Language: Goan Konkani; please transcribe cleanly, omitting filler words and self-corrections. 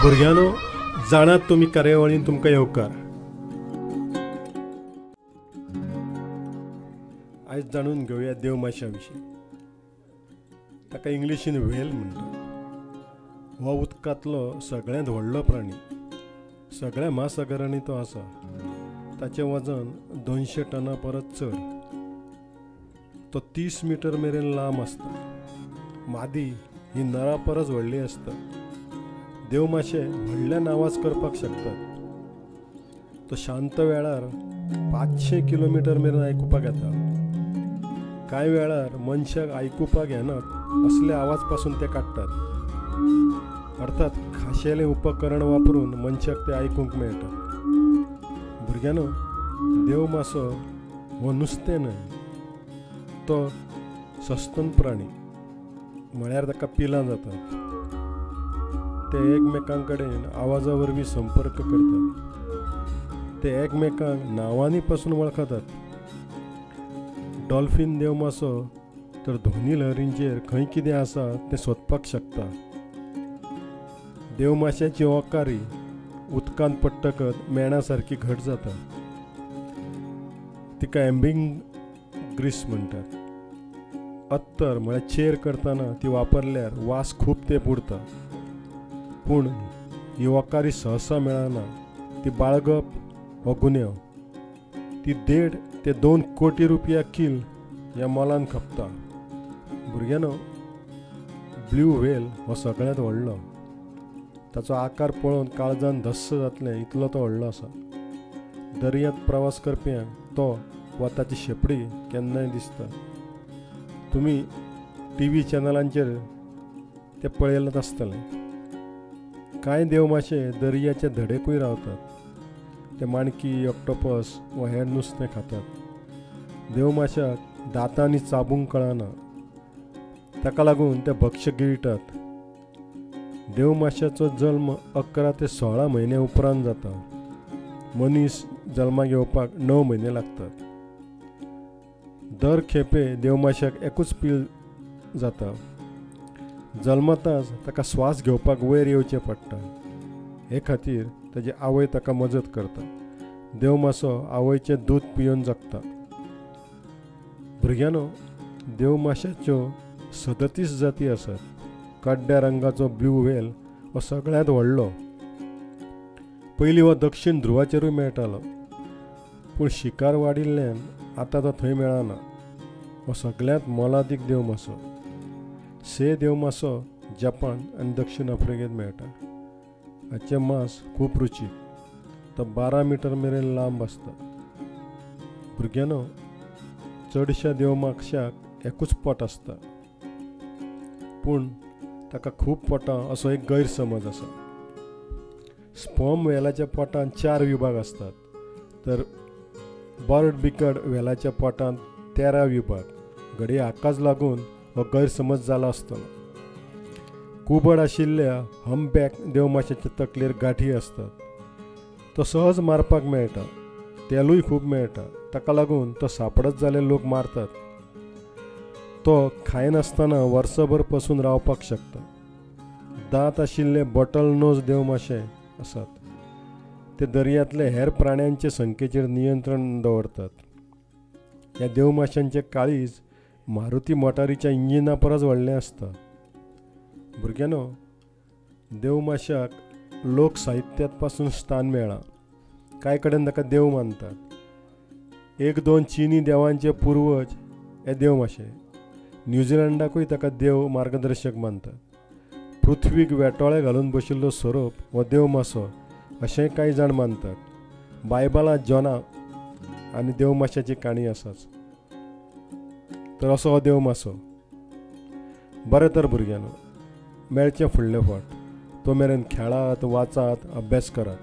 भुरग्यांनो, जाणात तुमी कार्यावळीन तुमकां येवकार. आयज जाणून घेवया देवमाश्या विशीं. ताका इंग्लिशीन व्हेल म्हणटात. हो उदकांतलो सगळ्यांत व्हडलो प्राणी. सगळ्या म्हासागरांनी तो आसा. ताचें वजन 200 टना परस चड. तो 30 मिटर मेरेन लांब आसता. मादी ही नरा परस व्हडली आसता. देवमाशे व्हडल्यान आवाज करपाक शकतात. तो शांत वेळार 500 किलोमिटर मेरेन आयकुपाक येता. कांय वेळार मनशाक आयकुपाक येनात असले आवाज पासून ते काडटात. अर्थात खाशेलें उपकरण वापरून मनशाक ते आयकूंक मेळटा. भुरग्यांनो, देवमासो हो नुस्तें न्हय, तो सस्तन प्राणी. म्हळ्यार ताका पिलां जातात. ते एकमेकां कडेन आवाजा वरवीं संपर्क करतात. ते एकमेकांक नांवांनी पासून वळखतात. डॉल्फीन देवमासो तर ध्वनी लहरींचेर खंय कितें आसा तें सोदपाक शकता. देवमाश्याची ओकारी उदकांत पडटकच मेणा सारकी घट जाता. तिका एम्बिंग ग्रीस म्हणटात. अत्तर म्हळ्यार चेर करतना ती वापरल्यार वास खूब तेंप उरता. पूण ही ओकारी सहसा मेळना. ती बाळगप हो गुन्यांव. ती 1.5 ते 2 कोटी रुपया किल ह्या मोलान खपता. भुरग्यांनो, ब्ल्यू व्हेल हो सगळ्यांत व्हडलो. ताचो आकार पळोवन काळजान धस्स जातलें इतलो तो व्हडलो आसा. दर्यांत प्रवास करप्यांक तो वा ताची शेपडी केन्नाय दिसता. तुमी टीव्ही चॅनलांचेर ते पळयलां आसतलें. कांय देवमाशे दर्याच्या धडेकूय रावतात. ते माणकी, ऑक्टोपस वा हेर नुस्तें खातात. देवमाशाक दातांनी चाबूंक कळना, ताका लागून ते भक्ष्य गिळटात. देवमाशाचो जल्म 11 ते 16 म्हयन्या उपरांत जाता. मनीस जल्माक येवपाक 9 म्हयने लागतात. दर खेपे देवमाशाक एकूच पील जाता. जल्मताच ताका श्वास घेवपाक वयर येवचें पडटा. हे खातीर ताजी आवय ताका मजत करता. देवमासो आवयचें दूद पिवन जगता. भुरग्यांनो, देवमाशाच्यो 37 जाती आसात. काड्ड्या रंगाचो ब्ल्यू व्हेल हो सगळ्यांत व्हडलो. पयलीं हो दक्षिण ध्रुवाचेरूय मेळटालो, पूण शिकार वाडिल्ल्यान आतां तो थंय मेळना. हो सगळ्यांत मोलादीक देवमासो. से देवमासो जपान आनी दक्षिण आफ्रिकेंत मेळटा. हाचें मांस खूब रुचीक. तो 12 मिटर मेरेन लांब आसता. भुरग्यांनो, चडश्या देवमाशाक एकूच पोट आसता, पूण ताका खूब पोटां असो एक गैरसमज आसा. स्पर्म व्हेलाच्या पोटांत 4 विभाग आसतात, तर बर्ड बिकड व्हेलाच्या पोटांत 13 विभाग. घडये हाकाच लागून हो गैरसमज जाला आसतलो. कुबड आशिल्ल्या हम्पबॅक देवमाशाच्या तकलेर गांठी आसतात. तो सहज मारपाक मेळटा. तेलूय खूब मेळटा. ताका लागून तो सापडत जाल्यार लोक मारतात. तो खायनासतना वर्सभर पसून रावपाक शकता. दांत आशिल्ले बॉटल नोज देवमाशे आसात. ते दर्यांतले हेर प्राण्यांचे संख्येचेर नियंत्रण दवरतात. ह्या देवमाशांचें काळीज मारुती मोटारीच्या इंजिना परस व्हडलें आसता. भुरग्यांनो, देवमाशाक लोक साहित्यांत पासून स्थान मेळ्ळां. कांय कडेन ताका देव मानतात. 1-2 चिनी देवांचे पुर्वज हे देवमाशे. न्यूझिलंडाकूय ताका देव मार्गदर्शक मानतात. पृथ्वीक वेटोळे घालून बशिल्लो सोरोप हो देवमासो अशेंय कांय जाण मानतात. बायबलांत जोना आनी देवमाशाची काणी आसाच. तर असो हो देवमासो. बरें तर भुरग्यांनो, मेळचें फुडले फावट. तो मेरेन खेळात, वाचात, अभ्यास करात.